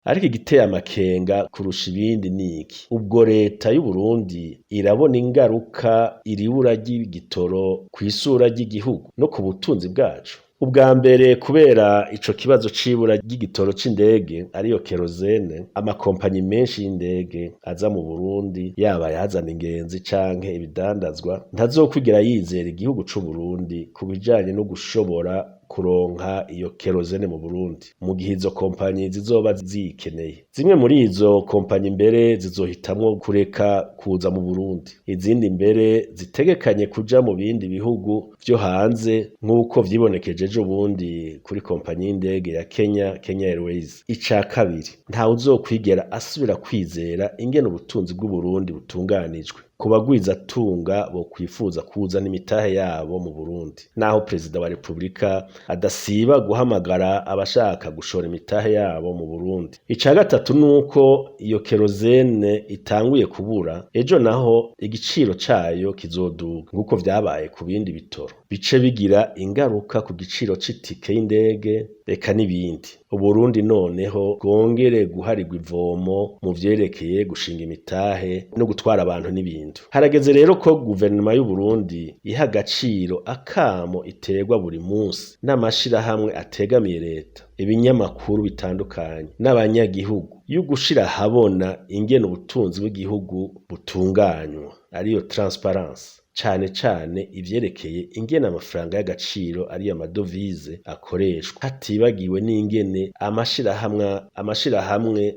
Ariko igiteye amakenga kurusha ibindi niki? Ubwo leta y'u Burundi irabona ingaruka iribura ry'igitoro kw'isura ry'igihugu no ku butunzi bwacu. Ubwa mbere, kubera ico kibazo c'ibura ry'igitoro c'indege, ariyo kérosène, amakompanyi menshi y'indege aza mu Burundi, yaba ayazana ingenzi canke ibidandazwa, ntazokwigera yizera igihugu c'u Burundi ku bijanye no gushobora kuronka iyo kérosène mu Burundi mu gihe izo kompanyi zizoba ziyikeneye. Zimwe muri izo kompanyi mbere zizohitamwo kureka kuza mu Burundi, izindi mbere zitegekanye kuja mu bindi bihugu vyo hanze, nk'uko vyibonekeje ejo bundi kuri kompanyi y'indege ya Kenya, Kenya Airways. Ica kabiri, ntawe uzokwigera asubira kwizera ingene ubutunzi bw'u Burundi butunganijwe ku bagwizatunga bokwifuza kuzana imitahe yabo mu Burundi, naho perezida wa Republika adasiba guhamagara abashaka gushora imitahe yabo mu Burundi. Ica gatatu, nuko iyo kérosène itanguye kubura, ejo naho igiciro cayo kizoduga nk'uko vyabaye ku bindi bitoro, bice bigira ingaruka ku giciro c'itike y'indege eka n'ibindi. Uburundi noneho bwongere guharirwa ivomo mu vyerekeye gushinga imitahe no gutwara abantu n'ibintu. Harageze rero ko guverinoma y'u Burundi iha agaciro akamo iterwa buri munsi n'amashirahamwe ategamiye leta, ibinyamakuru bitandukanye n'abanyagihugu, yo gushira ahabona ingene ubutunzi bw'igihugu butunganywa, ariyo transparence, cane cane ivyerekeye ingene amafaranga y'agaciro, ariyo amadevises, akoreshwa, hatibagiwe n'ingene amashirahamwe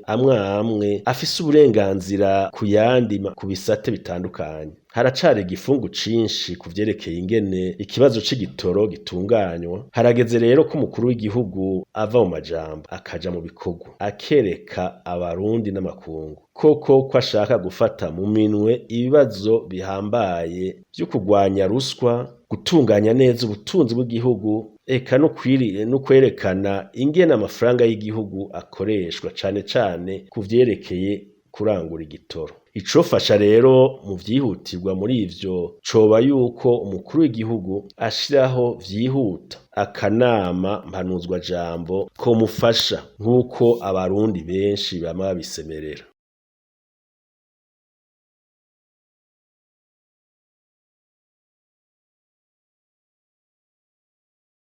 amwe amwe afise uburenganzira ku yandi ku bisate bitandukanye. Haracari igifungu cinshi ku vyerekeye ingene ikibazo c'igitoro gitunganywa. Harageze rero ko umukuru w'igihugu ava mu majambo akaja mu bikorwa, akereka abarundi n'amakungu koko ko ashaka gufata mu minwe ibibazo bihambaye vyo kurwanya ruswa, gutunganya neza ubutunzi bw'igihugu, eka no kwerekana ingene amafaranga y'igihugu akoreshwa, cane cane ku vyerekeye kurangura igitoro. Icofasha rero mu vyihutirwa muri ivyo coba yuko umukuru w'igihugu ashiraho vyihuta akanama mpanuzwajambo komufasha, nk'uko abarundi benshi bama babisemerera.